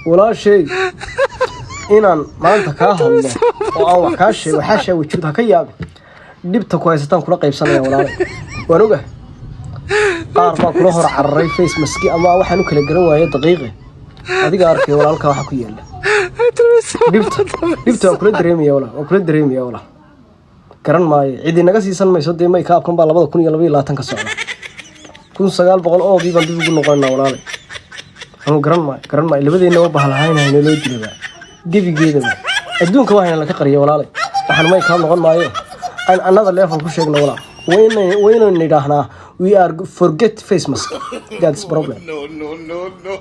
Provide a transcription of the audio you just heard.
Walaashay, inaan maanta kaa hadlo oo aan wax kaa sheego, xaashaa wujuud, ha ka yaabin. Dhibta ku haysataan kula qaybsanaya, walaalay. Waan ogahay qaar baa kula hor cararay face mask-i ama waxaan u kala garan waaye daqiiqe. Adiga arkay, walaalka, waxa ku yaala. Dhibta waan kula dareemaya, walaa, waan kula dareemaya, walaa. Garan maayo, cidi naga siisan mayso dee. Make-upkan baa 2022 ka socda. 1900 oodii baan dib ugu noqonaa, walaalay. Anuu garan maayo, garan maayo. Labadeenna waa bahalhaynayna, loo dilaba gebigeedaba. Adduunka waa hayna laka qariya, walaalay. Waxaan make-up noqon maayo. Aan another level ku sheegno, walaal. Waynaynu nidhaahnaa, "We are forget face mask." That's problem. No, no, no, no.